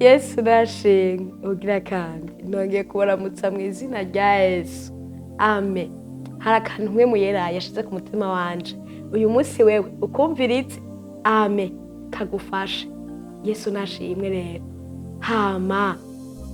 Yesu nashimwe. Ugira kandi nongeye kubaramutsa mu izina rya Yesu, amen. Hari akantu Mpwemu Yera yashize ku mutima wanje uyu munsi, wewe ukumviritse, amen, kagufashe. Yesu nashimwe. Rero hama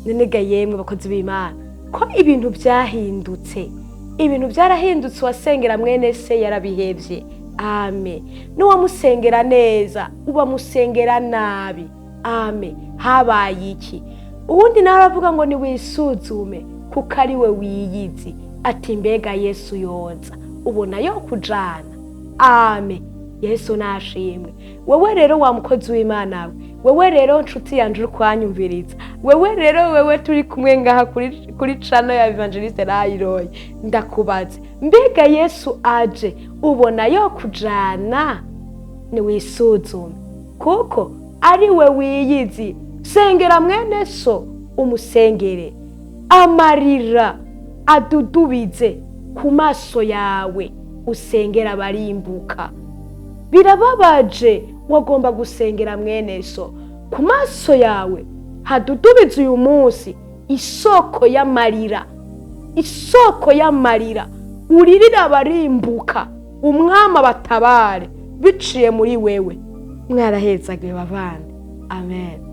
none yemwe bakozi b'Imana, ko ibintu byahindutse, ibintu byarahindutse. Uwasengera mwene se yarabihevye, amen. N'uwamusengera neza ubamusengera nabi, amen. Habaye iki? Uwundi nawe aravuga ngo niwisuzume kuko ari we wiyizi. Ati: "Mbega Yesu yoza, ubona yo kujana?" Amen, Yesu nashimwe. Wewe rero wa mukozi w'Imana we, wewe rero nshuti yanje uri kwanyumviriza, wewe rero, wewe turi kumwe ngaha kuri channel ya Evangeliste Rayiroye, ndakubaze: mbega Yesu aje, ubona yo kujana? Niwisuzume kuko ari we wiyizi. Sengera mwene so, umusengere, amarira adudubize ku maso yawe, usengera abarimbuka. Birababaje, wagomba gusengera mwene so, ku maso yawe hadudubize uyu munsi isoko y'amarira, isoko y'amarira, uririra abarimbuka, Umwami abatabare biciye muri wewe. Mwarahezagiwe bavandi, amen.